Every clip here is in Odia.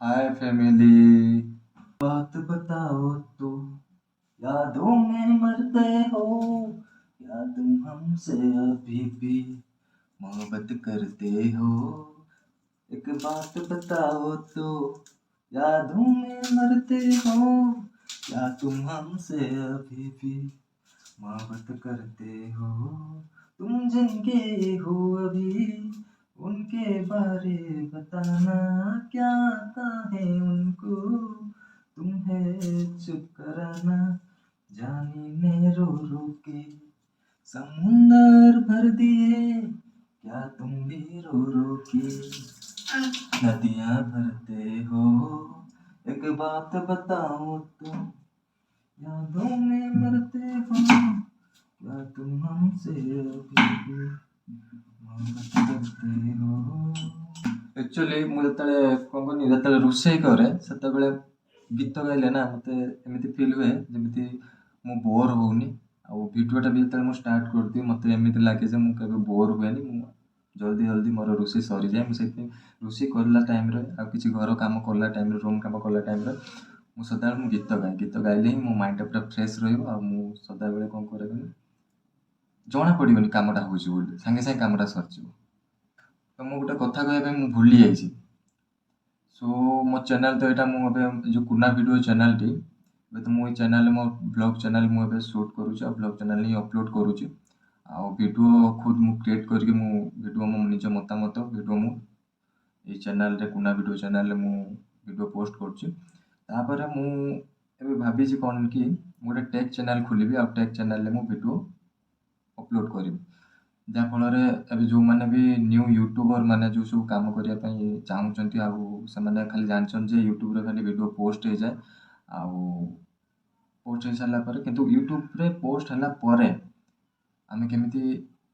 Hi family। बात बताओ तो, यादों में मरते हो या तुम हमसे अभी भी मोहब्बत करते हो? एक बात बताओ तो, यादों में मरते हो या तुम हमसे अभी भी मोहब्बत करते हो? तुम जिनके हो अभी, उनके बारे बताना, क्या आता है उनको तुम्हें चुप कराना। जानी ने रो रो के समुंदर भर दिए, क्या तुम भी रो रो के नदियां भरते हो? एक बात बताओ तो, यादों में मरते हो क्या तुम हमसे अभी भी मोहब्बत करते हो? ଆକ୍ଚୁଆଲି ମୁଁ ଯେତେବେଳେ କ'ଣ କହନି, ଯେତେବେଳେ ରୋଷେଇ କରେ, ସେତେବେଳେ ଗୀତ ଗାଇଲେ ନା ମୋତେ ଏମିତି ଫିଲ୍ ହୁଏ ଯେମିତି ମୁଁ ବୋର୍ ହେଉନି। ଆଉ ଭିଡ଼ିଓଟା ବି ଯେତେବେଳେ ମୁଁ ଷ୍ଟାର୍ଟ କରିଦିଏ, ମୋତେ ଏମିତି ଲାଗେ ଯେ ମୁଁ କେବେ ବୋର୍ ହୁଏନି, ମୁଁ ଜଲ୍ଦି ଜଲ୍ଦି ମୋର ରୋଷେଇ ସରିଯାଏ। ମୁଁ ସେଥିପାଇଁ ରୋଷେଇ କରିଲା ଟାଇମ୍ରେ ଆଉ କିଛି ଘର କାମ କଲା ଟାଇମ୍ରେ, ରୁମ୍ କାମ କଲା ଟାଇମ୍ରେ ମୁଁ ସଦାବେଳେ ମୁଁ ଗୀତ ଗାଏ। ଗୀତ ଗାଇଲେ ହିଁ ମୋ ମାଇଣ୍ଡଟା ପୁରା ଫ୍ରେଶ୍ ରହିବ। ଆଉ ମୁଁ ସଦାବେଳେ କ'ଣ କରେ କହିଲେ, ଜଣା ପଡ଼ିବନି କାମଟା ହେଉଛି ବୋଲି, ସାଙ୍ଗେ ସାଙ୍ଗେ କାମଟା ସରିଯିବ। ତ ମୁଁ ଗୋଟେ କଥା କହିବା ପାଇଁ ମୁଁ ଭୁଲି ଯାଇଛି। ସୋ ମୋ ଚ୍ୟାନେଲ୍ ତ ଏଇଟା, ମୁଁ ଏବେ ଯେଉଁ କୁନା ଭିଡ଼ିଓ ଚ୍ୟାନେଲ୍ଟି, ଏବେ ତ ମୁଁ ଏଇ ଚ୍ୟାନେଲ୍ରେ ମୋ ବ୍ଲଗ୍ ଚ୍ୟାନେଲ୍ ମୁଁ ଏବେ ସୁଟ୍ କରୁଛି ଆଉ ବ୍ଲଗ୍ ଚ୍ୟାନେଲ୍ ହିଁ ଅପଲୋଡ଼ କରୁଛି। ଆଉ ଭିଡ଼ିଓ ଖୁଦ୍ ମୁଁ କ୍ରିଏଟ୍ କରିକି, ମୁଁ ଭିଡ଼ିଓ ମୋ ନିଜ ମତାମତ ଭିଡ଼ିଓ ମୁଁ ଏଇ ଚ୍ୟାନେଲ୍ରେ, କୁନା ଭିଡ଼ିଓ ଚ୍ୟାନେଲ୍ରେ ମୁଁ ଭିଡ଼ିଓ ପୋଷ୍ଟ କରୁଛି। ତାପରେ ମୁଁ ଏବେ ଭାବିଛି କ'ଣ କି ମୁଁ ଗୋଟେ ଟେକ୍ ଚ୍ୟାନେଲ୍ ଖୋଲିବି ଆଉ ଟେକ୍ ଚ୍ୟାନେଲ୍ରେ ମୁଁ ଭିଡ଼ିଓ ଅପଲୋଡ଼ କରିବି, ଯାହାଫଳରେ ଏବେ ଯେଉଁମାନେ ବି ନ୍ୟୁ ୟୁଟ୍ୟୁବର୍ ମାନେ ଯେଉଁ ସବୁ କାମ କରିବା ପାଇଁ ଚାହୁଁଛନ୍ତି ଆଉ ସେମାନେ ଖାଲି ଜାଣିଛନ୍ତି ଯେ ୟୁଟ୍ୟୁବରେ ଖାଲି ଭିଡ଼ିଓ ପୋଷ୍ଟ ହେଇଯାଏ ଆଉ ପୋଷ୍ଟ ହେଇସାରିଲା ପରେ, କିନ୍ତୁ ୟୁଟ୍ୟୁବରେ ପୋଷ୍ଟ ହେଲା ପରେ ଆମେ କେମିତି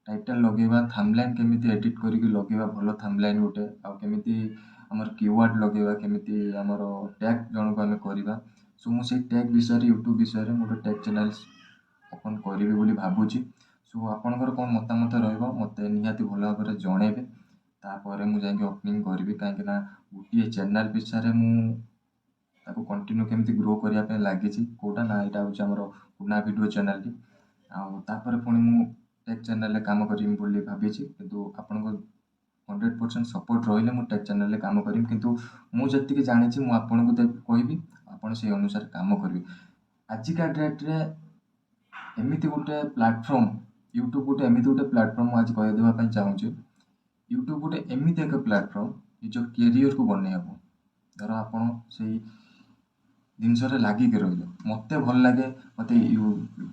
ଟାଇଟଲ୍ ଲଗେଇବା, ଥାମ୍ବନେଲ୍ କେମିତି ଏଡ଼ିଟ୍ କରିକି ଲଗେଇବା, ଭଲ ଥାମ୍ବନେଲ୍ ଗୋଟେ, ଆଉ କେମିତି ଆମର କିୱାର୍ଡ଼ ଲଗେଇବା, କେମିତି ଆମର ଟ୍ୟାଗ୍ ଜଣକୁ ଆମେ କରିବା। ସୋ ମୁଁ ସେଇ ଟେକ୍ ବିଷୟରେ, ୟୁଟ୍ୟୁବ୍ ବିଷୟରେ ମୁଁ ଗୋଟେ ଟେକ୍ ଚ୍ୟାନେଲ୍ ଓପନ୍ କରିବି ବୋଲି ଭାବୁଛି। ସୋ ଆପଣଙ୍କର କ'ଣ ମତାମତ ରହିବ, ମୋତେ ନିହାତି ଭଲ ଭାବରେ ଜଣେଇବେ। ତାପରେ ମୁଁ ଯାଇକି ଓପନିଂ କରିବି, କାହିଁକିନା ଗୋଟିଏ ଚ୍ୟାନେଲ୍ ପିଛାରେ ମୁଁ ତାକୁ କଣ୍ଟିନ୍ୟୁ କେମିତି ଗ୍ରୋ କରିବା ପାଇଁ ଲାଗିଛି। କେଉଁଟା ନା ଏଇଟା ହେଉଛି ଆମର କୁନା ଭିଡ଼ିଓ ଚ୍ୟାନେଲ୍ଟି। ଆଉ ତାପରେ ପୁଣି ମୁଁ ଟେକ୍ ଚ୍ୟାନେଲ୍ରେ କାମ କରିବି ବୋଲି ଭାବିଛି। କିନ୍ତୁ ଆପଣଙ୍କ 100% ସପୋର୍ଟ ରହିଲେ ମୁଁ ଟେକ୍ ଚ୍ୟାନେଲ୍ରେ କାମ କରିବି। କିନ୍ତୁ ମୁଁ ଯେତିକି ଜାଣିଛି ମୁଁ ଆପଣଙ୍କୁ କହିବି, ଆପଣ ସେଇ ଅନୁସାରେ କାମ କରିବେ। ଆଜିକା ଡେଟ୍ରେ ଏମିତି ଗୋଟେ ପ୍ଲାଟଫର୍ମ, ୟୁଟ୍ୟୁବ୍ ଗୋଟେ ଏମିତି ଗୋଟେ ପ୍ଲାଟଫର୍ମ, ମୁଁ ଆଜି କହିଦେବା ପାଇଁ ଚାହୁଁଛି, ୟୁଟ୍ୟୁବ୍ ଗୋଟେ ଏମିତି ଏକ ପ୍ଲାଟଫର୍ମ, ନିଜ କ୍ୟାରିୟରକୁ ବନେଇ ହେବ ଧର ଆପଣ ସେଇ ଜିନିଷରେ ଲାଗିକି ରହିଲେ। ମୋତେ ଭଲ ଲାଗେ, ମୋତେ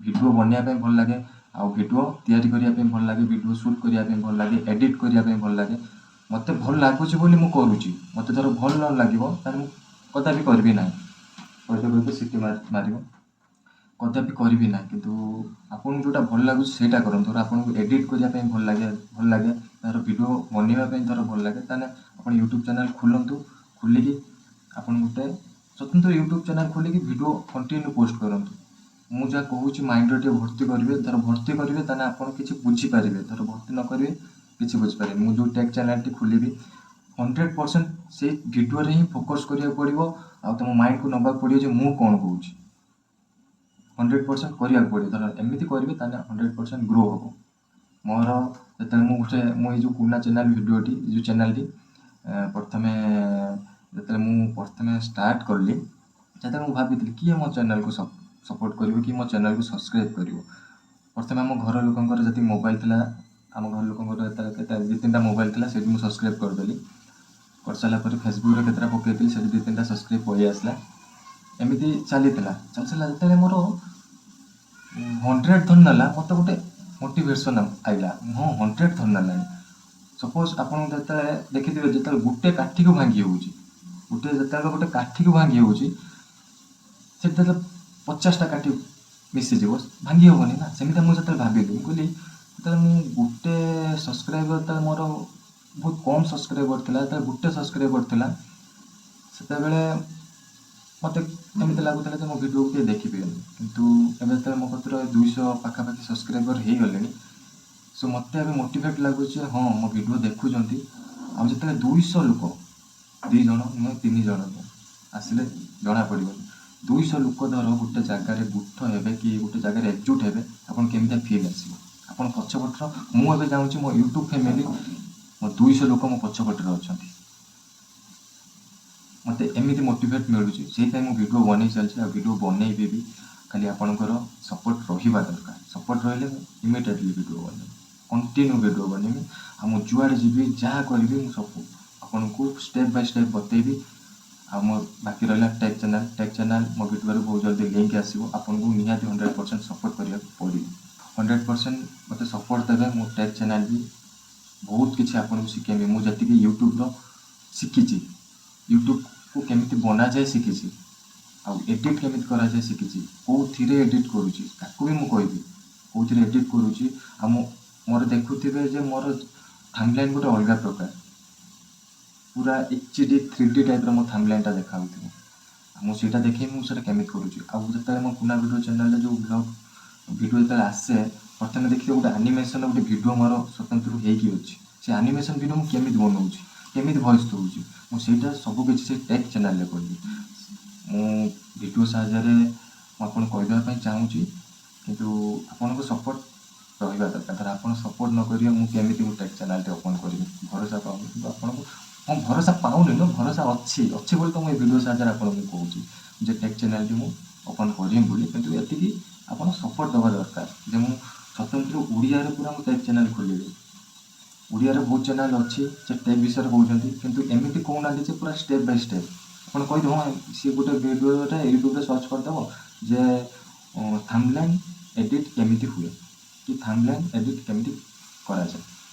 ଭିଡ଼ିଓ ବନେଇବା ପାଇଁ ଭଲ ଲାଗେ ଆଉ ଭିଡ଼ିଓ ତିଆରି କରିବା ପାଇଁ ଭଲ ଲାଗେ, ଭିଡ଼ିଓ ସୁଟ୍ କରିବା ପାଇଁ ଭଲ ଲାଗେ, ଏଡ଼ିଟ୍ କରିବା ପାଇଁ ଭଲ ଲାଗେ। ମୋତେ ଭଲ ଲାଗୁଛି ବୋଲି ମୁଁ କରୁଛି। ମୋତେ ଧର ଭଲ ନ ଲାଗିବ, ତାହେଲେ ମୁଁ କଦାପି କରିବି ନାହିଁ। କହିତେ କହିତେ ସିଟି ମାରିବ, କଦାପି କରିବି ନାହିଁ। କିନ୍ତୁ ଆପଣଙ୍କୁ ଯେଉଁଟା ଭଲ ଲାଗୁଛି ସେଇଟା କରନ୍ତୁ। ଧର ଆପଣଙ୍କୁ ଏଡ଼ିଟ୍ କରିବା ପାଇଁ ଭଲ ଲାଗେ, ଧର ଭିଡ଼ିଓ ବନେଇବା ପାଇଁ ଧର ଭଲ ଲାଗେ, ତାହେଲେ ଆପଣ ୟୁଟ୍ୟୁବ୍ ଚ୍ୟାନେଲ୍ ଖୋଲନ୍ତୁ। ଖୋଲିକି ଆପଣ ଗୋଟେ ସ୍ୱତନ୍ତ୍ର ୟୁଟ୍ୟୁବ୍ ଚ୍ୟାନେଲ୍ ଖୋଲିକି ଭିଡ଼ିଓ କଣ୍ଟିନ୍ୟୁ ପୋଷ୍ଟ କରନ୍ତୁ। ମୁଁ ଯାହା କହୁଛି ମାଇଣ୍ଡରେ ଟିକେ ଭର୍ତ୍ତି କରିବେ। ଧର ଭର୍ତ୍ତି କରିବେ, ତାହେଲେ ଆପଣ କିଛି ବୁଝିପାରିବେ। ଧର ଭର୍ତ୍ତି ନ କରିବେ, କିଛି ବୁଝିପାରିବେ। ମୁଁ ଯେଉଁ ଟେକ୍ ଚ୍ୟାନେଲ୍ଟି ଖୋଲିବି, 100% ସେଇ ଭିଡ଼ିଓରେ ହିଁ ଫୋକସ୍ କରିବାକୁ ପଡ଼ିବ ଆଉ ତୁମ ମାଇଣ୍ଡକୁ ନେବାକୁ ପଡ଼ିବ ଯେ ମୁଁ କ'ଣ କହୁଛି। 100% କରିବାକୁ ପଡ଼ିବ। ଧର ଏମିତି କରିବେ, ତାହେଲେ 100% ଗ୍ରୋ ହେବ। ମୋର ଯେତେବେଳେ ମୁଁ ଗୋଟେ ମୁଁ ଏଇ ଯେଉଁ କୁନା ଚ୍ୟାନେଲ୍ ଭିଡ଼ିଓଟି, ଏଇ ଯେଉଁ ଚ୍ୟାନେଲ୍ଟି ପ୍ରଥମେ ଯେତେବେଳେ ମୁଁ ପ୍ରଥମେ ଷ୍ଟାର୍ଟ କଲି, ସେତେବେଳେ ମୁଁ ଭାବିଥିଲି କିଏ ମୋ ଚ୍ୟାନେଲ୍କୁ ସପୋର୍ଟ କରିବ, କି ମୋ ଚ୍ୟାନେଲ୍କୁ ସବସ୍କ୍ରାଇବ୍ କରିବ। ପ୍ରଥମେ ଆମ ଘର ଲୋକଙ୍କର ଯେତିକି ମୋବାଇଲ୍ ଥିଲା, ଆମ ଘର ଲୋକଙ୍କର ଯେତେବେଳେ କେତେ ଦୁଇ ତିନିଟା ମୋବାଇଲ୍ ଥିଲା, ସେଇଠି ମୁଁ ସବସ୍କ୍ରାଇବ୍ କରିଦେଲି। କରିସାରିଲା ପରେ ଫେସବୁକ୍ରେ କେତେଟା ପକେଇଥିଲି, ସେଠି ଦୁଇ ତିନିଟା ସବସ୍କ୍ରାଇବ୍ ପଳେଇ ଆସିଲା। ଏମିତି ଚାଲିଥିଲା। ଚାଲିଥିଲା, ଯେତେବେଳେ ମୋର 100 ଧରି ନେଲା, ମୋତେ ଗୋଟେ ମୋଟିଭେସନ୍ ଆଇଲା, ହଁ, 100 ଧରି ନେଲାଣି। ସପୋଜ୍ ଆପଣ ଯେତେବେଳେ ଦେଖିଥିବେ, ଯେତେବେଳେ ଗୋଟେ କାଠିକୁ ଭାଙ୍ଗି ହେଉଛି, ଗୋଟେ ଯେତେବେଳେ ଗୋଟେ କାଠିକୁ ଭାଙ୍ଗି ହେଉଛି, ସେଠି ଯେତେବେଳେ 50ଟା କାଠି ମିଶିଯିବ, ଭାଙ୍ଗି ହେବନି ନା? ସେମିତି ମୁଁ ଯେତେବେଳେ ଭାବିଲି, ମୁଁ କହିଲି ଯେତେବେଳେ ମୁଁ ଗୋଟେ ସବସ୍କ୍ରାଇବର୍, ଯେତେବେଳେ ମୋର ବହୁତ କମ୍ ସବସ୍କ୍ରାଇବର୍ ଥିଲା, ଯେତେବେଳେ ଗୋଟେ ସବସ୍କ୍ରାଇବର୍ ଥିଲା, ସେତେବେଳେ ମୋତେ ଏମିତି ଲାଗୁଥିଲା ଯେ ମୋ ଭିଡ଼ିଓକୁ କେହି ଦେଖିବେନି। କିନ୍ତୁ ଏବେ ଯେତେବେଳେ ମୋ କତିରେ 200 ପାଖାପାଖି ସବସ୍କ୍ରାଇବର୍ ହେଇଗଲେଣି, ସୋ ମୋତେ ଏବେ ମୋଟିଭେଟ୍ ଲାଗୁଛି, ହଁ, ମୋ ଭିଡ଼ିଓ ଦେଖୁଛନ୍ତି। ଆଉ ଯେତେବେଳେ 200 ଲୋକ 2 ଜଣ ନୁହେଁ, 3 ଜଣ ନୁହେଁ, ଆସିଲେ ଜଣାପଡ଼ିବନି। 200 ଲୋକ ଧର ଗୋଟେ ଜାଗାରେ ଗୁଠ ହେବେ କି ଗୋଟେ ଜାଗାରେ ଏକଜୁଟ ହେବେ, ଆପଣ କେମିତିଆ ଫିଲ୍ ଆସିବ ଆପଣ ପଛପଟର। ମୁଁ ଏବେ ଚାହୁଁଛି ମୋ ୟୁଟ୍ୟୁବ୍ ଫ୍ୟାମିଲି, ମୋ 200 ଲୋକ ମୋ ପଛପଟରେ ଅଛନ୍ତି, ମୋତେ ଏମିତି ମୋଟିଭେଟ୍ ମିଳୁଛି, ସେଇପାଇଁ ମୁଁ ଭିଡ଼ିଓ ବନେଇ ଚାଲିଛି ଆଉ ଭିଡ଼ିଓ ବନେଇବି ବି। ଖାଲି ଆପଣଙ୍କର ସପୋର୍ଟ ରହିବା ଦରକାର। ସପୋର୍ଟ ରହିଲେ ମୁଁ ଇମିଡ଼ିଏଟଲି ଭିଡ଼ିଓ ବନେଇବି, କଣ୍ଟିନ୍ୟୁ ଭିଡ଼ିଓ ବନେଇବି। ଆଉ ମୁଁ ଯୁଆଡ଼େ ଯିବି, ଯାହା କରିବି, ମୁଁ ସବୁ ଆପଣଙ୍କୁ ଷ୍ଟେପ୍ ବାଇ ଷ୍ଟେପ୍ ବତେଇବି। ଆଉ ମୋ ବାକି ରହିଲା ଟେକ୍ ଚ୍ୟାନେଲ୍। ଟେକ୍ ଚ୍ୟାନେଲ୍ ମୋ ଭିଡ଼ିଓରେ ବହୁତ ଜଲ୍ଦି ଲିଙ୍କ୍ ଆସିବ। ଆପଣଙ୍କୁ ନିହାତି 100% ସପୋର୍ଟ କରିବାକୁ ପଡ଼ିବ। 100% ମୋତେ ସପୋର୍ଟ ଦେବେ, ମୁଁ ଟେକ୍ ଚ୍ୟାନେଲ୍ ବି ବହୁତ କିଛି ଆପଣଙ୍କୁ ଶିଖେଇବି। ମୁଁ ଯେତିକି ୟୁଟ୍ୟୁବ୍ର ଶିଖିଛି, ୟୁଟ୍ୟୁବ୍କୁ କେମିତି ବନାଯାଏ ଶିଖିଛି, ଆଉ ଏଡ଼ିଟ୍ କେମିତି କରାଯାଏ ଶିଖିଛି, କେଉଁଥିରେ ଏଡ଼ିଟ୍ କରୁଛି ତାକୁ ବି ମୁଁ କହିବି, କେଉଁଥିରେ ଏଡ଼ିଟ୍ କରୁଛି। ଆଉ ମୁଁ ମୋର ଦେଖୁଥିବେ ଯେ ମୋର ଥାମ୍ବନେଲ୍ ଗୋଟେ ଅଲଗା ପ୍ରକାର, ପୁରା HD 3D ଟାଇପ୍ର ମୋ ଥାମ୍ବନେଲ୍ଟା ଦେଖାହେଉଥିବ। ଆଉ ମୁଁ ସେଇଟା ଦେଖେଇ ମୁଁ ସେଇଟା କେମିତି କରୁଛି। ଆଉ ଯେତେବେଳେ ମୋ କୁନା ଭିଡ଼ିଓ ଚ୍ୟାନେଲ୍ରେ ଯେଉଁ ବ୍ଲଗ୍ ଭିଡ଼ିଓ ଯେତେବେଳେ ଆସେ, ପ୍ରଥମେ ଦେଖିବେ ଗୋଟେ ଆନିମେସନ୍ ଗୋଟେ ଭିଡ଼ିଓ ମୋର ସ୍ୱତନ୍ତ୍ର ହେଇକି ଅଛି। ସେ ଆନିମେସନ୍ ଭିଡ଼ିଓ ମୁଁ କେମିତି ବନାଉଛି, କେମିତି ଭଏସ୍ ଦେଉଛି, ମୁଁ ସେଇଟା ସବୁକିଛି ସେଇ ଟେକ୍ ଚ୍ୟାନେଲ୍ରେ କରିବି। ମୁଁ ଭିଡ଼ିଓ ସାହାଯ୍ୟରେ ମୁଁ ଆପଣଙ୍କୁ କହିଦେବା ପାଇଁ ଚାହୁଁଛି, କିନ୍ତୁ ଆପଣଙ୍କ ସପୋର୍ଟ ରହିବା ଦରକାର। ଧର ଆପଣ ସପୋର୍ଟ ନ କରିବେ, ମୁଁ କେମିତି ମୁଁ ଟେକ୍ ଚ୍ୟାନେଲ୍ଟି ଓପନ୍ କରିବି? ଭରସା ପାଉନି, କିନ୍ତୁ ଆପଣଙ୍କୁ ମୁଁ ଭରସା ପାଉନି ନୁହଁ, ଭରସା ଅଛି। ଅଛି ବୋଲି ତ ମୁଁ ଏ ଭିଡ଼ିଓ ସାହାଯ୍ୟରେ ଆପଣଙ୍କୁ କହୁଛି ଯେ ଟେକ୍ ଚ୍ୟାନେଲ୍ଟି ମୁଁ ଓପନ୍ କରିବି ବୋଲି। କିନ୍ତୁ ଏତିକି ଆପଣ ସପୋର୍ଟ ଦେବା ଦରକାର ଯେ ମୁଁ ସ୍ୱତନ୍ତ୍ର ଓଡ଼ିଆରେ ପୁରା ମୁଁ ଟେକ୍ ଚ୍ୟାନେଲ୍ ଖୋଲିବି। ଓଡ଼ିଆରେ ବହୁତ ଚ୍ୟାନେଲ୍ ଅଛି ଯେ ଟେକ୍ ବିଷୟରେ କହୁଛନ୍ତି, କିନ୍ତୁ ଏମିତି କହୁନାହାନ୍ତି ଯେ ପୁରା ଷ୍ଟେପ୍ ବାଇ ଷ୍ଟେପ୍। ଆପଣ କହିଦେବ, ହଁ, ସିଏ ଗୋଟେ ଭିଡ଼ିଓରେ ୟୁଟ୍ୟୁବରେ ସର୍ଚ୍ଚ କରିଦେବ ଯେ ଥାମ୍ବନେଲ୍ ଏଡ଼ିଟ୍ କେମିତି ହୁଏ କି ଥାମ୍ବନେଲ୍ ଏଡ଼ିଟ୍ କେମିତି କରାଯାଏ,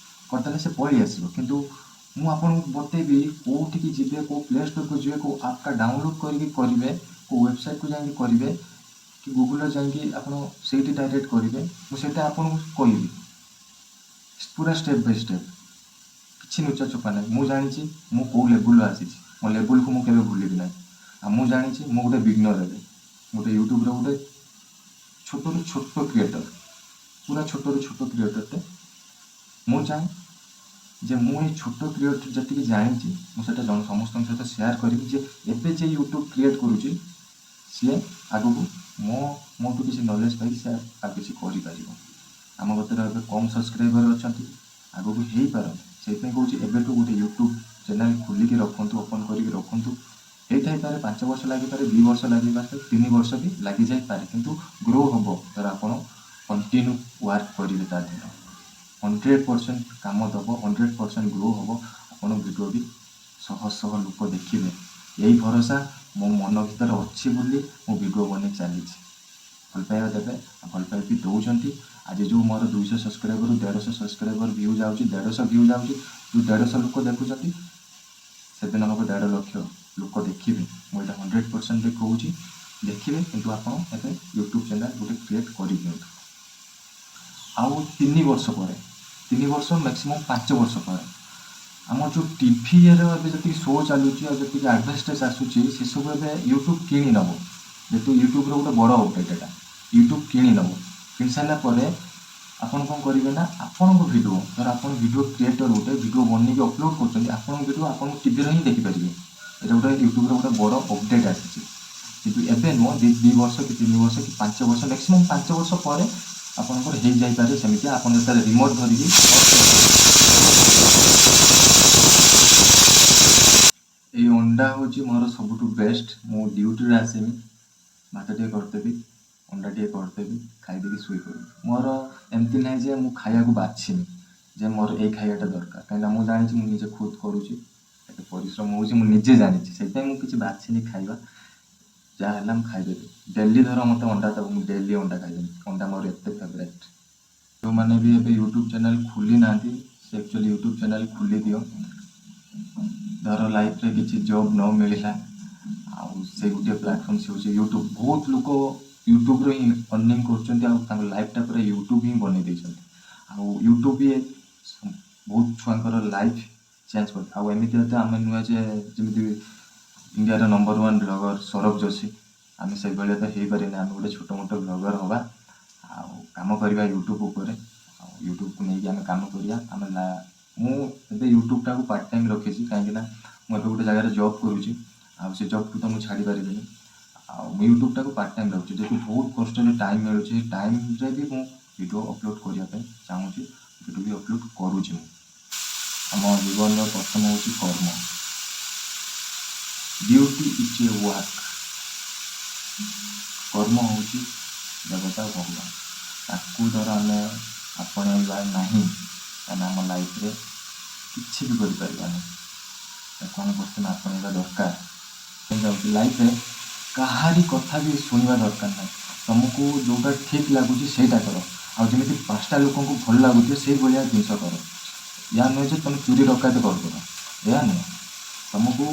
କରିଦେଲେ ସେ ପଳେଇ ଆସିବ। କିନ୍ତୁ ମୁଁ ଆପଣଙ୍କୁ ବତେଇବି କେଉଁଠିକି ଯିବେ, କେଉଁ ପ୍ଲେ ଷ୍ଟୋରକୁ ଯିବେ, କେଉଁ ଆପ୍ଟା ଡାଉନଲୋଡ଼୍ କରିକି କରିବେ, କେଉଁ ୱେବସାଇଟ୍କୁ ଯାଇକି କରିବେ କି ଗୁଗୁଲରେ ଯାଇକି ଆପଣ ସେଇଠି ଡାଇରେକ୍ଟ କରିବେ। ମୁଁ ସେଇଟା ଆପଣଙ୍କୁ କହିବି ପୁରା ଷ୍ଟେପ୍ ବାଇ ଷ୍ଟେପ୍, କିଛି ଲୁଚା ଛୁପା ନାହିଁ। ମୁଁ ଜାଣିଛି ମୁଁ କେଉଁ ଲେବୁଲ୍ରୁ ଆସିଛି, ମୋ ଲେବୁଲ୍କୁ ମୁଁ କେବେ ଭୁଲିବି ନାହିଁ। ଆଉ ମୁଁ ଜାଣିଛି ମୁଁ ଗୋଟେ ବିଗନର୍, ଏବେ ଗୋଟେ ୟୁଟ୍ୟୁବ୍ର ଗୋଟେ ଛୋଟରୁ ଛୋଟ କ୍ରିଏଟର୍, ପୁରା ଛୋଟରୁ ଛୋଟ କ୍ରିଏଟର୍ଟେ। ମୁଁ ଚାହେଁ ଯେ ମୁଁ ଏଇ ଛୋଟ କ୍ରିଏଟର୍ ଯେତିକି ଜାଣିଛି, ମୁଁ ସେଇଟା ଜଣ ସମସ୍ତଙ୍କ ସହିତ ସେୟାର କରିବି ଯେ ଏବେ ଯେ ୟୁଟ୍ୟୁବ୍ କ୍ରିଏଟ୍ କରୁଛି, ସିଏ ଆଗକୁ ମୋଠୁ କିଛି ନଲେଜ୍ ପାଇକି ସେ ଆଉ କିଛି କରିପାରିବ। ଆମ କତିରେ ଏବେ କମ୍ ସବସ୍କ୍ରାଇବର୍ ଅଛନ୍ତି, ଆଗକୁ ହେଇପାରନ୍ତି। ସେଇଥିପାଇଁ କହୁଛି, ଏବେଠୁ ଗୋଟେ ୟୁଟ୍ୟୁବ୍ ଚ୍ୟାନେଲ୍ ଖୋଲିକି ରଖନ୍ତୁ, ଓପନ୍ କରିକି ରଖନ୍ତୁ। ହେଇଥାଇପାରେ 5 ବର୍ଷ ଲାଗିପାରେ, 2 ବର୍ଷ ଲାଗିପାରେ, 3 ବର୍ଷ ବି ଲାଗିଯାଇପାରେ, କିନ୍ତୁ ଗ୍ରୋ ହେବ ଧର ଆପଣ କଣ୍ଟିନ୍ୟୁ ୱାର୍କ କରିବେ। ତା ଦେହରେ 100% କାମ ଦେବ, 100% ଗ୍ରୋ ହେବ, ଆପଣ ଭିଡ଼ିଓ ବି ଶହ ଶହ ଲୋକ ଦେଖିବେ। ଏଇ ଭରସା ମୋ ମନ ଭିତରେ ଅଛି ବୋଲି ମୁଁ ଭିଡ଼ିଓ ବନେଇ ଚାଲିଛି। ଭଲ ପାଇବା ଦେବେ ଆଉ ଭଲ ପାଇବା ବି ଦେଉଛନ୍ତି। ଆଜି ଯେଉଁ ମୋର 200 ସବସ୍କ୍ରାଇବରରୁ 150 ସବସ୍କ୍ରାଇବର ଭ୍ୟୁ ଯାଉଛି, 150 ଭ୍ୟୁ ଯାଉଛି, ଯେଉଁ 150 ଲୋକ ଦେଖୁଛନ୍ତି, ସେଦିନ ହେବ 1.5 ଲକ୍ଷ ଲୋକ ଦେଖିବେ। ମୁଁ ଏଇଟା 100% ବି କହୁଛି, ଦେଖିବେ। କିନ୍ତୁ ଆପଣ ଏବେ ୟୁଟ୍ୟୁବ୍ ଚ୍ୟାନେଲ୍ ଗୋଟେ କ୍ରିଏଟ୍ କରିଦିଅନ୍ତୁ। ଆଉ 3 ବର୍ଷ ପରେ, 3 ବର୍ଷ, ମ୍ୟାକ୍ସିମମ୍ 5 ବର୍ଷ ପରେ ଆମର ଯେଉଁ ଟିଭିର ଏବେ ଯେତିକି ଶୋ ଚାଲୁଛି ଆଉ ଯେତିକି ଆଡ଼ଭର୍ଟାଇଜ୍ ଆସୁଛି, ସେସବୁ ଏବେ ୟୁଟ୍ୟୁବ୍ କିଣି ନେବ। ଯେହେତୁ ୟୁଟ୍ୟୁବ୍ର ଗୋଟେ ବଡ଼ ଅପଡ଼େଟ୍ ଏଇଟା, ୟୁଟ୍ୟୁବ୍ କିଣି ନେବ। କିଣି ସାରିଲା ପରେ ଆପଣ କ'ଣ କରିବେ ନା, ଆପଣଙ୍କ ଭିଡ଼ିଓ, ଧର ଆପଣ ଭିଡ଼ିଓ କ୍ରିଏଟର୍, ଗୋଟେ ଭିଡ଼ିଓ ବନେଇକି ଅପଲୋଡ଼ କରୁଛନ୍ତି, ଆପଣଙ୍କ ଭିଡ଼ିଓ ଆପଣ ଟିଭିରେ ହିଁ ଦେଖିପାରିବେ। ଏଇଟା ଗୋଟେ ୟୁଟ୍ୟୁବ୍ର ଗୋଟେ ବଡ଼ ଅପଡ଼େଟ୍ ଆସିଛି। କିନ୍ତୁ ଏବେ ନୁହଁ, 2 ବର୍ଷ କି 3 ବର୍ଷ କି 5 ବର୍ଷ, ମ୍ୟାକ୍ସିମମ୍ 5 ବର୍ଷ ପରେ ଆପଣଙ୍କର ହେଇଯାଇପାରେ ସେମିତି। ଆପଣ ଯେତେବେଳେ ରିମୋଟ୍ ଧରିକି। ଏଇ ଅଣ୍ଡା ହେଉଛି ମୋର ସବୁଠୁ ବେଷ୍ଟ। ମୁଁ ଡ୍ୟୁଟିରେ ଆସିମି, ଭାତ ଟିକେ କରିଦେବି, ଅଣ୍ଡା ଟିକେ କରିଦେବି, ଖାଇଦେଇକି ଶୋଇପଡ଼ିବି। ମୋର ଏମିତି ନାହିଁ ଯେ ମୁଁ ଖାଇବାକୁ ବାଛିନି ଯେ ମୋର ଏଇ ଖାଇବାଟା ଦରକାର, କାହିଁକିନା ମୁଁ ଜାଣିଛି ମୁଁ ନିଜେ ଖୁଦ କରୁଛି, କେତେ ପରିଶ୍ରମ ହେଉଛି ମୁଁ ନିଜେ ଜାଣିଛି। ସେଇଥିପାଇଁ ମୁଁ କିଛି ବାଛିନି ଖାଇବା, ଯାହା ହେଲା ମୁଁ ଖାଇଦେବି। ଡେଲି ଧର ମୋତେ ଅଣ୍ଡା ଦେବ, ମୁଁ ଡେଲି ଅଣ୍ଡା ଖାଇଦେବି। ଅଣ୍ଡା ମୋର ଏତେ ଫେଭରାଇଟ୍। ଯେଉଁମାନେ ବି ଏବେ ୟୁଟ୍ୟୁବ୍ ଚ୍ୟାନେଲ୍ ଖୋଲି ନାହାନ୍ତି, ସେ ଆକ୍ଚୁଆଲି ୟୁଟ୍ୟୁବ୍ ଚ୍ୟାନେଲ୍ ଖୋଲି ଦିଅ। ଧର ଲାଇଫ୍ରେ କିଛି ଜବ୍ ନ ମିଳିଲା, ଆଉ ସେ ଗୋଟିଏ ପ୍ଲାଟଫର୍ମ, ସେ ହେଉଛି ୟୁଟ୍ୟୁବ୍। ବହୁତ ଲୋକ ୟୁଟ୍ୟୁବ୍ରୁ ହିଁ ଅର୍ଣ୍ଣିଂ କରୁଛନ୍ତି ଆଉ ତାଙ୍କ ଲାଇଫ୍ଟା ପୁରା ୟୁଟ୍ୟୁବ୍ ହିଁ ବନେଇ ଦେଇଛନ୍ତି। ଆଉ ୟୁଟ୍ୟୁବ୍ ବି ବହୁତ ଛୁଆଙ୍କର ଲାଇଫ୍ ଚେଞ୍ଜ କରି। ଆଉ ଏମିତି ତ ଆମେ ନୁହେଁ ଯେ ଯେମିତି ଇଣ୍ଡିଆର number one blogger Saurabh Joshi, ଆମେ ସେଇଭଳିଆ ତ ହେଇପାରିନି। ଆମେ ଗୋଟେ ଛୋଟ ମୋଟ ବ୍ଲଗର୍ ହେବା ଆଉ କାମ କରିବା ୟୁଟ୍ୟୁବ୍ ଉପରେ। ଆଉ ୟୁଟ୍ୟୁବକୁ ନେଇକି ଆମେ କାମ କରିବା। ଆମେ ମୁଁ ଏବେ ୟୁଟ୍ୟୁବଟାକୁ ପାର୍ଟ ଟାଇମ୍ ରଖିଛି, କାହିଁକିନା ମୁଁ ଏବେ ଗୋଟେ ଜାଗାରେ ଜବ୍ କରୁଛି, ଆଉ ସେ ଜବ୍କୁ ତ ମୁଁ ଛାଡ଼ି ପାରିବିନି। ଆଉ ମୁଁ ୟୁଟ୍ୟୁବଟାକୁ ପାର୍ଟ ଟାଇମ୍ ରଖୁଛି। ଯେହେତୁ ବହୁତ କଷ୍ଟରେ ଟାଇମ୍ ମିଳୁଛି, ସେ ଟାଇମ୍ରେ ବି ମୁଁ ଭିଡ଼ିଓ ଅପଲୋଡ଼ କରିବା ପାଇଁ ଚାହୁଁଛି। ଭିଡ଼ିଓ ବି ଅପଲୋଡ଼ କରୁଛି ମୁଁ। ଆମ ଜୀବନର ପ୍ରଥମ ହେଉଛି କର୍ମ। Duty is a work. କର୍ମ ହେଉଛି ଦେବତା, ଭଗବାନ। ତାକୁ ଧର ଆମେ ଆପଣେଇବା ନାହିଁ, ତାହେଲେ ଆମ ଲାଇଫରେ କିଛି ବି କରିପାରିବାନି। ତାକୁ ଆମେ ପ୍ରଥମେ ଆପଣେଇବା ଦରକାର। ଯାଉଛି ଲାଇଫରେ କାହାରି କଥା ବି ଶୁଣିବା ଦରକାର ନାହିଁ। ତୁମକୁ ଯେଉଁଟା ଠିକ୍ ଲାଗୁଛି, ସେଇଟା କର। ଆଉ ଯେମିତି ପାଞ୍ଚଟା ଲୋକଙ୍କୁ ଭଲ ଲାଗୁଥିବ, ସେଇଭଳିଆ ଜିନିଷ କର। ୟା ନୁହେଁ ଯେ ତୁମେ ଚୋରି ଡକାୟତ କରିଦେବ, ଏହା ନୁହେଁ। ତୁମକୁ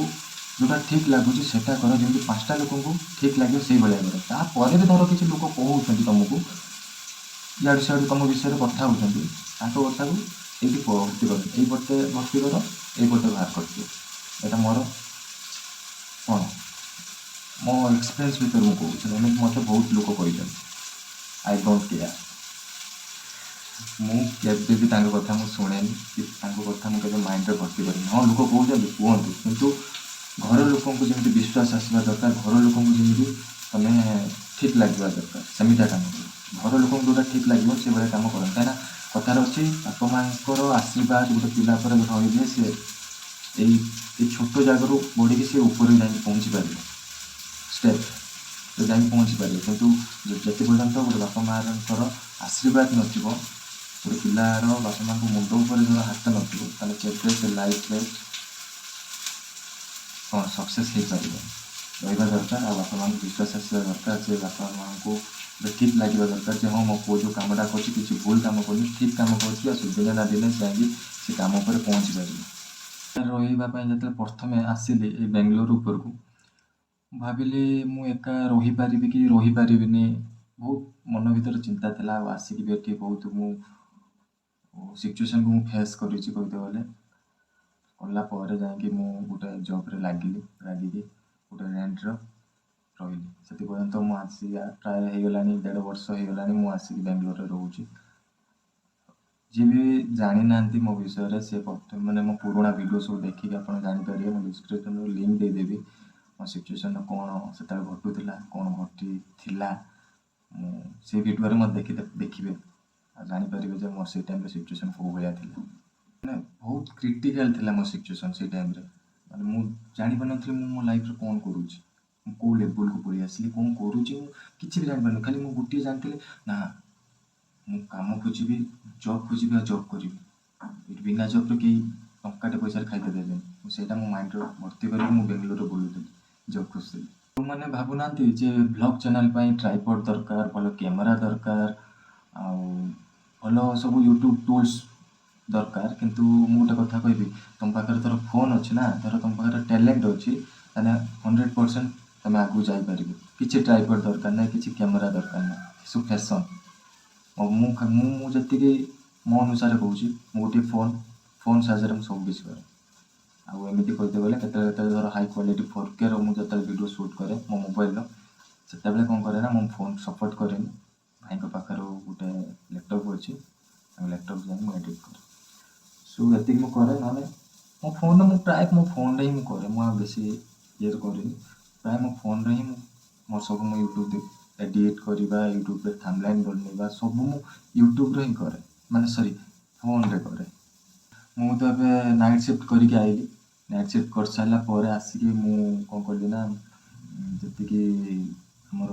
ଯେଉଁଟା ଠିକ୍ ଲାଗୁଛି, ସେଇଟା କର। ଯେମିତି ପାଞ୍ଚଟା ଲୋକଙ୍କୁ ଠିକ୍ ଲାଗିବ, ସେଇଭଳିଆ କର। ତାପରେ ବି ଧର କିଛି ଲୋକ କହୁଛନ୍ତି ତୁମକୁ, ଇଆଡ଼ୁ ସିଆଡ଼ୁ ତୁମ ବିଷୟରେ କଥା ହେଉଛନ୍ତି, ତାଙ୍କ କଥାକୁ ଏଇଠି ଭର୍ତ୍ତି କର, ଏଇପଟେ ଭର୍ତ୍ତି କର, ଏଇପଟେ ବାହାର କରିଦିଅ। ଏଇଟା ମୋର କ'ଣ, ମୋ ଏକ୍ସପିରିଏନ୍ସ ଭିତରେ ମୁଁ କହୁଛି। ଏମିତି ମୋତେ ବହୁତ ଲୋକ କହିଛନ୍ତି। I don't care. ମୁଁ କେବେ ବି ତାଙ୍କ କଥା ମୁଁ ଶୁଣେନି କି ତାଙ୍କ କଥା ମୁଁ କେବେ ମାଇଣ୍ଡରେ ଭର୍ତ୍ତି କରେନି। ହଁ, ଲୋକ କହୁଛନ୍ତି, କୁହନ୍ତୁ, କିନ୍ତୁ ଘର ଲୋକଙ୍କୁ ଯେମିତି ବିଶ୍ୱାସ ଆସିବା ଦରକାର, ଘର ଲୋକଙ୍କୁ ଯେମିତି ତମେ ଠିକ୍ ଲାଗିବା ଦରକାର, ସେମିତିଆ କାମ କର। ଘର ଲୋକଙ୍କୁ ଯେଉଁଟା ଠିକ୍ ଲାଗିବ, ସେଭଳିଆ କାମ କରନ୍ତି। କାହିଁକିନା କଥାରେ ଅଛି, ବାପା ମାଆଙ୍କର ଆଶୀର୍ବାଦ ଗୋଟେ ପିଲା ଉପରେ ରହିଲେ ସେ ଏଇ ଏଇ ଛୋଟ ଜାଗାରୁ ବଢ଼ିକି ସେ ଉପରେ ଯାଇକି ପହଞ୍ଚି ପାରିବ, ଷ୍ଟେପ୍ ଯାଇକି ପହଞ୍ଚି ପାରିବ। କିନ୍ତୁ ଯେତେ ପର୍ଯ୍ୟନ୍ତ ଗୋଟେ ବାପା ମାଆଙ୍କର ଆଶୀର୍ବାଦ ନଥିବ, ଗୋଟେ ପିଲାର ବାପା ମାଆଙ୍କ ମୁଣ୍ଡ ଉପରେ ଧର ହାତ ନଥିବ, ତାହେଲେ କେବେ ସେ ଲାଇଫରେ କ'ଣ ସକ୍ସେସ୍ ହେଇପାରିବ? ରହିବା ଦରକାର ଆଉ ବାପା ମାଆଙ୍କୁ ବିଶ୍ୱାସ ଆସିବା ଦରକାର ଯେ ବାପା ମାଆଙ୍କୁ ଗୋଟେ ଠିକ୍ ଲାଗିବା ଦରକାର ଯେ ହଁ, ମୋ ପୁଅ ଯେଉଁ କାମଟା କରୁଛି, କିଛି ଭୁଲ କାମ କରୁନି, ଠିକ୍ କାମ କରୁଛି। ଆଉ ଦିନେ ନା ଦିନେ ଯାଇକି ସେ କାମ ଉପରେ ପହଞ୍ଚି ପାରିବ। ରହିବା ପାଇଁ ଯେତେବେଳେ ପ୍ରଥମେ ଆସିଲି ଏଇ ବେଙ୍ଗଲୋର ଉପରକୁ, ମୁଁ ଭାବିଲି ମୁଁ ଏକା ରହିପାରିବି କି ରହିପାରିବିନି। ବହୁତ ମନ ଭିତରେ ଚିନ୍ତା ଥିଲା। ଆଉ ଆସିକି ବି ଏଠି ବହୁତ ମୁଁ ସିଚୁଏସନ୍କୁ ମୁଁ ଫେସ୍ କରିଛି କହିତେ ଗଲେ। କଲା ପରେ ଯାଇକି ମୁଁ ଗୋଟେ ଜବ୍ରେ ଲାଗିଲି। ଲାଗିକି ଗୋଟେ ରେଣ୍ଟର ରହିଲି। ସେଥି ପର୍ଯ୍ୟନ୍ତ ମୁଁ ଆସି ପ୍ରାୟ ହେଇଗଲାଣି, 1.5 ବର୍ଷ ହେଇଗଲାଣି ମୁଁ ଆସିକି ବେଙ୍ଗଲୋରରେ ରହୁଛି। ଯିଏ ବି ଜାଣିନାହାନ୍ତି ମୋ ବିଷୟରେ, ସେ ପ୍ରଥମେ ମାନେ ମୋ ପୁରୁଣା ଭିଡ଼ିଓ ସବୁ ଦେଖିକି ଆପଣ ଜାଣିପାରିବେ। ମୁଁ ଡିସ୍କ୍ରିପ୍ସନ୍ରେ ଲିଙ୍କ୍ ଦେଇଦେବି। ମୋ ସିଚୁଏସନ୍ କ'ଣ ସେତେବେଳେ ଘଟୁଥିଲା, କ'ଣ ଘଟିଥିଲା, ମୁଁ ସେଇ ଭିଡ଼ିଓରେ ମୋତେ ଦେଖିବେ ଆଉ ଜାଣିପାରିବେ ଯେ ମୋର ସେଇ ଟାଇମ୍ରେ ସିଚୁଏସନ୍ କେଉଁ ଭଳିଆ ଥିଲା। ମାନେ ବହୁତ କ୍ରିଟିକାଲ୍ ଥିଲା ମୋ ସିଚୁଏସନ୍ ସେଇ ଟାଇମ୍ରେ। ମାନେ ମୁଁ ଜାଣିପାରୁନଥିଲି ମୁଁ ମୋ ଲାଇଫ୍ରେ କ'ଣ କରୁଛି, ମୁଁ କେଉଁ ଲେବୁଲ୍କୁ ପଳେଇ ଆସିଲି, କ'ଣ କରୁଛି, ମୁଁ କିଛି ବି ଜାଣିପାରୁନି। ଖାଲି ମୁଁ ଗୋଟିଏ ଜାଣିଥିଲି ନା, ମୁଁ କାମ ଖୋଜିବି, ଜବ୍ ଖୋଜିବି ଆଉ ଜବ୍ କରିବି। ଏଇଠି ବିନା ଜବ୍ରେ କେହି ଟଙ୍କାଟେ ପଇସାରେ ଖାଇତେ ଦେବେନି। ମୁଁ ସେଇଟା ମୋ ମାଇଣ୍ଡରେ ଭର୍ତ୍ତି କରିକି ମୁଁ ବେଙ୍ଗଲୋରରେ ବୁଲୁଥିଲି, ଜବ୍ ଖୋଜୁଥିଲି। ଯେଉଁମାନେ ଭାବୁନାହାନ୍ତି ଯେ ଭ୍ଲଗ୍ ଚ୍ୟାନେଲ୍ ପାଇଁ ଟ୍ରାଇପଡ଼୍ ଦରକାର, ଭଲ କ୍ୟାମେରା ଦରକାର ଆଉ ଭଲ ସବୁ ୟୁଟ୍ୟୁବ୍ ଟୁଲ୍ସ ଦରକାର, କିନ୍ତୁ ମୁଁ ଗୋଟେ କଥା କହିବି। ତୁମ ପାଖରେ ଧର ଫୋନ୍ ଅଛି ନା, ଧର ତୁମ ପାଖରେ ଟ୍ୟାଲେଣ୍ଟ ଅଛି, ତାହେଲେ 100% ତୁମେ ଆଗକୁ ଯାଇପାରିବ। କିଛି ଟ୍ରାଇପଡ଼୍ ଦରକାର ନାହିଁ, କିଛି କ୍ୟାମେରା ଦରକାର ନାହିଁ। ଏସବୁ ଫ୍ୟାସନ୍। ମୁଁ ମୁଁ ମୁଁ ଯେତିକି ମୋ ଅନୁସାରେ କହୁଛି, ମୁଁ ଗୋଟିଏ ଫୋନ୍ ଫୋନ୍ ସାହାଯ୍ୟରେ ମୁଁ ସବୁ କିଛି କରେ। ଆଉ ଏମିତି କହିତେ ଗଲେ କେତେବେଳେ କେତେବେଳେ ଧର ହାଇ କ୍ୱାଲିଟି 4Kର ମୁଁ ଯେତେବେଳେ ଭିଡ଼ିଓ ସୁଟ୍ କରେ ମୋ ମୋବାଇଲର, ସେତେବେଳେ କ'ଣ କରେ ନା, ମୋ ଫୋନ୍ ସପୋର୍ଟ କରେନି। ଭାଇଙ୍କ ପାଖରୁ ଗୋଟେ ଲ୍ୟାପଟପ୍ ଅଛି, ତାଙ୍କ ଲ୍ୟାପଟପ୍ ଯାଇକି ମୁଁ ଏଡ଼ିଟ୍ କରେ। ସୋ ଏତିକି ମୁଁ କରେ। ନହେଲେ ମୋ ଫୋନ୍ରେ ମୁଁ ପ୍ରାୟ ମୋ ଫୋନ୍ରେ ହିଁ ମୁଁ କରେ। ମୁଁ ଆଉ ବେଶୀ ଇଏରେ କରେନି। ପ୍ରାୟ ମୋ ଫୋନ୍ରେ ହିଁ ମୁଁ ମୋର ସବୁ, ମୁଁ ୟୁଟ୍ୟୁବ୍ ଏଡ଼ିଟ୍ କରିବା, ୟୁଟ୍ୟୁବରେ ଥାମ୍ବନେଲ୍ ବନେଇବା, ସବୁ ମୁଁ ୟୁଟ୍ୟୁବରେ ହିଁ କରେ, ମାନେ ସରି, ଫୋନ୍ରେ କରେ। ମୁଁ ତ ଏବେ ନାଇଟ୍ ସିଫ୍ଟ କରିକି ଆଇଲି। ନାଇଟ୍ ସିଫ୍ଟ କରିସାରିଲା ପରେ ଆସିକି ମୁଁ କ'ଣ କଲି ନା, ଯେତିକି ଆମର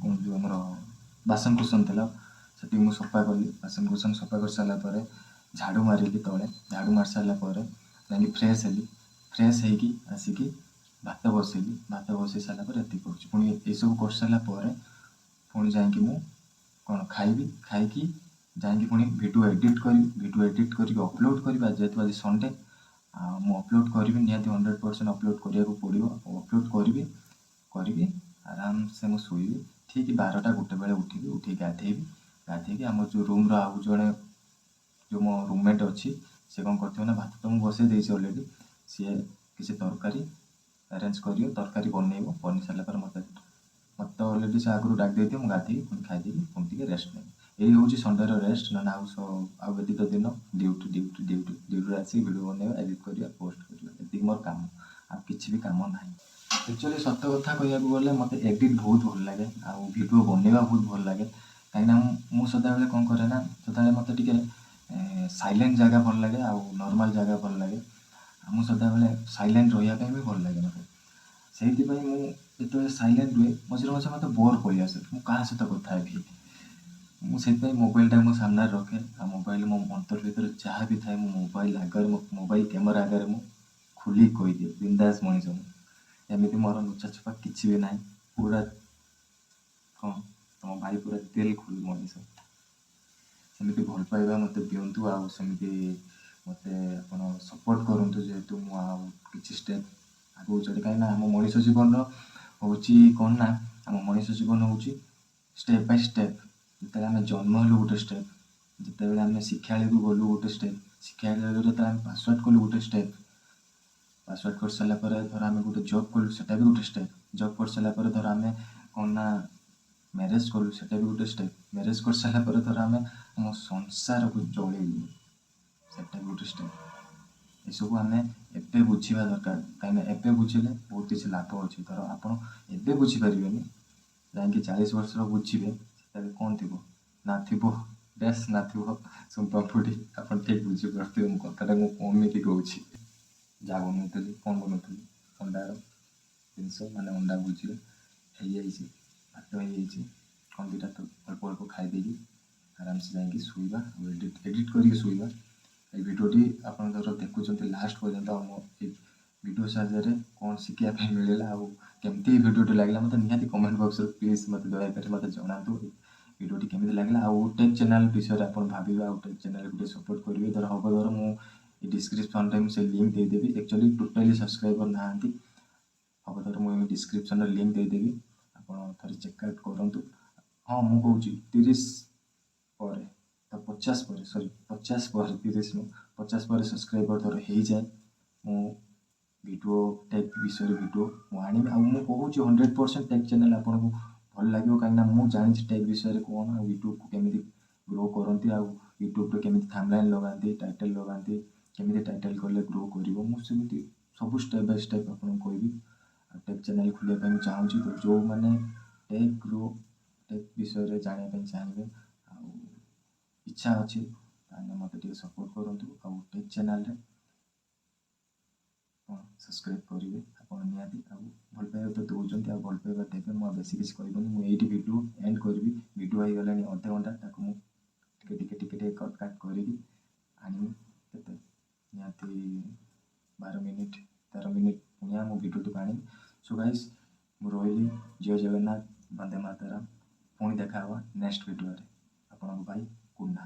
କ'ଣ ଯେଉଁ ଆମର ବାସନ କୁସନ ଥିଲା, ସେତିକି ମୁଁ ସଫା କଲି। ବାସନ କୁସନ ସଫା କରିସାରିଲା ପରେ ଝାଡ଼ୁ ମାରିଲି ତଳେ। ଝାଡ଼ୁ ମାରି ସାରିଲା ପରେ ଯାଇକି ଫ୍ରେଶ୍ ହେଲି। ଫ୍ରେଶ୍ ହେଇକି ଆସିକି ଭାତ ବସେଇଲି। ଭାତ ବସେଇ ସାରିଲା ପରେ ଏତିକି କରୁଛି। ପୁଣି ଏସବୁ କରିସାରିଲା ପରେ ପୁଣି ଯାଇକି ମୁଁ କ'ଣ ଖାଇବି। ଖାଇକି ଯାଇକି ପୁଣି ଭିଡ଼ିଓ ଏଡ଼ିଟ୍ କରିବି। ଭିଡ଼ିଓ ଏଡ଼ିଟ୍ କରିକି ଅପଲୋଡ଼ କରିବି। ଆଜି ଯେହେତୁ ଆଜି ସଣ୍ଡେ, ଆଉ ମୁଁ ଅପଲୋଡ଼ କରିବି ନିହାତି, 100% ଅପଲୋଡ଼ କରିବାକୁ ପଡ଼ିବ। ଆଉ ଅପଲୋଡ଼ କରିବି। କରିକି ଆରାମସେ ମୁଁ ଶୋଇବି। ଠିକ୍ 12ଟା 1 ବେଳେ ଉଠିବି। ଉଠିକି ଗାଧେଇବି। ଗାଧେଇକି ଆମର ଯେଉଁ ରୁମ୍ର ଆଉ ଜଣେ ଯେଉଁ ମୋ ରୁମମେଟ୍ ଅଛି, ସେ କ'ଣ କରିଥିବ ନା, ଭାତ ତ ମୁଁ ବସେଇ ଦେଇଛି ଅଲରେଡ଼ି, ସିଏ କିଛି ତରକାରୀ ଆରେଞ୍ଜ କରିବ, ତରକାରୀ ବନେଇବ। ବନେଇ ସାରିଲା ପରେ ମୋତେ ମୋତେ ତ ଅଲରେଡ଼ି ସେ ଆଗରୁ ଡାକି ଦେଇଥିବ। ମୁଁ ଗାଧେଇକି ପୁଣି ଖାଇଦେଇକି ପୁଣି ଟିକେ ରେଷ୍ଟ ନେବି। ଏଇ ହେଉଛି ସଣ୍ଡେର ରେଷ୍ଟ। ନହେଲେ ଆଉ ବ୍ୟତୀତ ଦିନ ଡ୍ୟୁଟି, ଡ୍ୟୁଟି, ଡ୍ୟୁଟି। ଡ୍ୟୁଟିରୁ ଆସିକି ଭିଡ଼ିଓ ବନେଇବା, ଏଡ଼ିଟ୍ କରିବା, ପୋଷ୍ଟ କରିବା, ଏତିକି ମୋର କାମ। ଆଉ କିଛି ବି କାମ ନାହିଁ। ଆକ୍ଚୁଆଲି ସତ କଥା କହିବାକୁ ଗଲେ ମୋତେ ଏଡ଼ିଟ୍ ବହୁତ ଭଲ ଲାଗେ ଆଉ ଭିଡ଼ିଓ ବନେଇବା ବହୁତ ଭଲ ଲାଗେ। କାହିଁକିନା ମୁଁ ସଦାବେଳେ କ'ଣ କରେ ନା, ସଦାବେଳେ ମୋତେ ଟିକେ ସାଇଲେଣ୍ଟ ଜାଗା ଭଲ ଲାଗେ ଆଉ ନର୍ମାଲ୍ ଜାଗା ଭଲ ଲାଗେ। ଆଉ ମୁଁ ସଦାବେଳେ ସାଇଲେଣ୍ଟ ରହିବା ପାଇଁ ବି ଭଲ ଲାଗେ ମୋତେ। ସେଇଥିପାଇଁ ମୁଁ ଯେତେବେଳେ ସାଇଲେଣ୍ଟ ରୁହେ, ମଝିରେ ମଝିରେ ମୋତେ ବୋର୍ ପଳେଇ ଆସେ, ମୁଁ କାହା ସହିତ କଥା ହେବି? ମୁଁ ସେଥିପାଇଁ ମୋବାଇଲଟା ମୋ ସାମ୍ନାରେ ରଖେ ଆଉ ମୋବାଇଲ ମୋ ଅନ୍ତର ଭିତରେ ଯାହା ବି ଥାଏ, ମୁଁ ମୋବାଇଲ ଆଗରେ, ମୋ ମୋବାଇଲ କ୍ୟାମେରା ଆଗରେ ମୁଁ ଖୋଲିକି କହିଦିଏ। ବିନ୍ଦାସ ମଣିଷ ମୁଁ। ଏମିତି ମୋର ଲୁଚା ଛୁପା କିଛି ବି ନାହିଁ। ପୁରା କ'ଣ ତମ ଭାଇ ପୁରା ଦିଲ ଖୋଲି ମଣିଷ। ସେମିତି ଭଲ ପାଇବା ମୋତେ ଦିଅନ୍ତୁ ଆଉ ସେମିତି ମୋତେ ଆପଣ ସପୋର୍ଟ କରନ୍ତୁ, ଯେହେତୁ ମୁଁ ଆଉ କିଛି ଷ୍ଟେପ୍ ଆଗକୁ ଚଢ଼େ। କାହିଁକିନା ଆମ ମଣିଷ ଜୀବନର ହେଉଛି କ'ଣ ନା, ଆମ ମଣିଷ ଜୀବନ ହେଉଛି ଷ୍ଟେପ୍ ବାଇ ଷ୍ଟେପ୍। ଯେତେବେଳେ ଆମେ ଜନ୍ମ ହେଲୁ ଗୋଟେ ଷ୍ଟେପ୍, ଯେତେବେଳେ ଆମେ ଶିକ୍ଷାଳୟକୁ ଗଲୁ ଗୋଟେ ଷ୍ଟେପ୍, ଶିକ୍ଷାଳୟରୁ ଯେତେବେଳେ ଆମେ ପାସ୍ ଆଉଟ୍ କଲୁ ଗୋଟେ ଷ୍ଟେପ୍, ପାସ୍ ଆଉଟ୍ କରିସାରିଲା ପରେ ଧର ଆମେ ଗୋଟେ ଜବ୍ କଲୁ, ସେଟା ବି ଗୋଟେ ଷ୍ଟେପ୍। ଜବ୍ କରିସାରିଲା ପରେ ଧର ଆମେ କ'ଣ ନା ମ୍ୟାରେଜ୍ କଲୁ, ସେଟା ବି ଗୋଟେ ଷ୍ଟେପ୍। ମ୍ୟାରେଜ୍ କରିସାରିଲା ପରେ ଧର ଆମେ ଆମ ସଂସାରକୁ ଚଳେଇଲୁ, ସେଟା ବି ଗୋଟେ ଷ୍ଟେପ୍। ଏସବୁ ଆମେ ଏବେ ବୁଝିବା ଦରକାର, କାହିଁକିନା ଏବେ ବୁଝିଲେ ବହୁତ କିଛି ଲାଭ ଅଛି। ଧର ଆପଣ ଏବେ ବୁଝିପାରିବେନି, ଯାଇକି 40 ବର୍ଷର ବୁଝିବେ, ସେତେବେଳେ କ'ଣ ଥିବ ନା ଥିବ ଡ୍ୟାସ୍ ନା ଥିବ ସୁନପାମ୍ପୁଡ଼ି। ଆପଣ ଠିକ୍ ବୁଝିପାରୁଥିବେ ମୋ କଥାଟା ମୁଁ କେମିତି କହୁଛି। ଯାହା ବନଉଥିଲି, କ'ଣ ବନଉଥିଲି, ଅଣ୍ଡାର ଜିନିଷ, ମାନେ ଅଣ୍ଡା ଭୁଜିଆ ହେଇଯାଇଛି, ଭାତ ହେଇଯାଇଛି। କ'ଣ ଦୁଇଟା ତ ଅଳ୍ପ ଅଳ୍ପ ଖାଇଦେଇକି ଆରାମସେ ଯାଇକି ଶୋଇବା ଆଉ ଏଡ଼ିଟ୍ ଏଡ଼ିଟ୍ କରିକି ଶୋଇବା। ଏଇ ଭିଡ଼ିଓଟି ଆପଣ ଧର ଦେଖୁଛନ୍ତି ଲାଷ୍ଟ ପର୍ଯ୍ୟନ୍ତ, ଆଉ ମୋ ଏଇ ଭିଡ଼ିଓ ସାହାଯ୍ୟରେ କ'ଣ ଶିଖିବା ପାଇଁ ମିଳିଲା ଆଉ କେମିତି ଏଇ ଭିଡ଼ିଓଟି ଲାଗିଲା, ମୋତେ ନିହାତି କମେଣ୍ଟ ବକ୍ସରେ ପ୍ଲିଜ୍ ମୋତେ ଦୟାକରି ମୋତେ ଜଣାନ୍ତୁ ଭିଡ଼ିଓଟି କେମିତି ଲାଗିଲା। ଆଉ ଟେକ୍ ଚ୍ୟାନେଲ୍ ବିଷୟରେ ଆପଣ ଭାବିବେ ଆଉ ଟେକ୍ ଚ୍ୟାନେଲ୍କୁ ଟିକେ ସପୋର୍ଟ କରିବେ। ଧର ହେବ ଧର ମୁଁ ଏ ଡିସ୍କ୍ରିପ୍ସନ୍ରେ ମୁଁ ସେ ଲିଙ୍କ୍ ଦେଇଦେବି। ଆକ୍ଚୁଆଲି ଟୋଟାଲି ସବସ୍କ୍ରାଇବର୍ ନାହାନ୍ତି। ହେବ ଧର ମୁଁ ଡିସ୍କ୍ରିପ୍ସନ୍ରେ ଲିଙ୍କ୍ ଦେଇଦେବି, ଆପଣ ଥରେ ଚେକ୍ ଆଉଟ୍ କରନ୍ତୁ। ହଁ, ମୁଁ କହୁଛି 30 ପରେ ତ 50 ପରେ, ସରି, 50 ପରେ, 30 ନୁହଁ, 50 ପରେ ସବସ୍କ୍ରାଇବର୍ ଧର ହେଇଯାଏ, ମୁଁ ଭିଡ଼ିଓ ଟେକ୍ ବିଷୟରେ ଭିଡ଼ିଓ ମୁଁ ଆଣିବି। ଆଉ ମୁଁ କହୁଛି 100% ଟେକ୍ ଚ୍ୟାନେଲ୍ ଆପଣଙ୍କୁ ଭଲ ଲାଗିବ, କାହିଁକିନା ମୁଁ ଜାଣିଛି ଟେକ୍ ବିଷୟରେ କ'ଣ ଆଉ ୟୁଟ୍ୟୁବକୁ କେମିତି ଗ୍ରୋ କରନ୍ତି ଆଉ ୟୁଟ୍ୟୁବରେ କେମିତି ଥାମ୍ବନେଲ୍ ଲଗାନ୍ତି, ଟାଇଟେଲ୍ ଲଗାନ୍ତି, କେମିତି ଟାଇଟେଲ୍ କଲେ ଗ୍ରୋ କରିବ। ମୁଁ ସେମିତି ସବୁ ଷ୍ଟେପ୍ ବାଇ ଷ୍ଟେପ୍ ଆପଣଙ୍କୁ କହିବି। ଆଉ ଟେକ୍ ଚ୍ୟାନେଲ୍ ଖୋଲିବା ପାଇଁ ମୁଁ ଚାହୁଁଛି। ତ ଯେଉଁମାନେ ଟେକ୍ ଗ୍ରୋ, ଟେକ୍ ବିଷୟରେ ଜାଣିବା ପାଇଁ ଚାହିଁବେ ଆଉ ଇଚ୍ଛା ଅଛି, ତାହେଲେ ମୋତେ ଟିକେ ସପୋର୍ଟ କରନ୍ତୁ ଆଉ ଟେକ୍ ଚ୍ୟାନେଲ୍ରେ କ'ଣ ସବସ୍କ୍ରାଇବ୍ କରିବେ ଆପଣ ନିହାତି। ଆଉ ଭଲ ପାଇବା ତ ଦେଉଛନ୍ତି ଆଉ ଭଲ ପାଇବା ଦେବେ। ମୁଁ ଆଉ ବେଶୀ କିଛି କହିବିନି। ମୁଁ ଏଇଠି ଭିଡ଼ିଓ ଏଣ୍ଡ କରିବି। ଭିଡ଼ିଓ ହେଇଗଲାଣି ଅଧେ ଘଣ୍ଟା। ତାକୁ ମୁଁ ଟିକେ ଟିକେ ଟିକେ ଟିକେ କଟ୍ କାଟ୍ କରିକି ଆଣିବି। କେତେ, ନିହାତି 12 ମିନିଟ୍, 13 ମିନିଟ୍ ପୁଣିଆ ମୁଁ ଭିଡ଼ିଓଟିକୁ ଆଣିବି। ସୋ ଗାଇସ୍, ମୁଁ ରହିଲି। ଜୟ ଜଗନ୍ନାଥ, ବନ୍ଦେ ମାତରମ୍। ପୁଣି ଦେଖା ହେବା ନେକ୍ସଟ ଭିଡ଼ିଓରେ। ଆପଣଙ୍କ ଭାଇ କୁନା।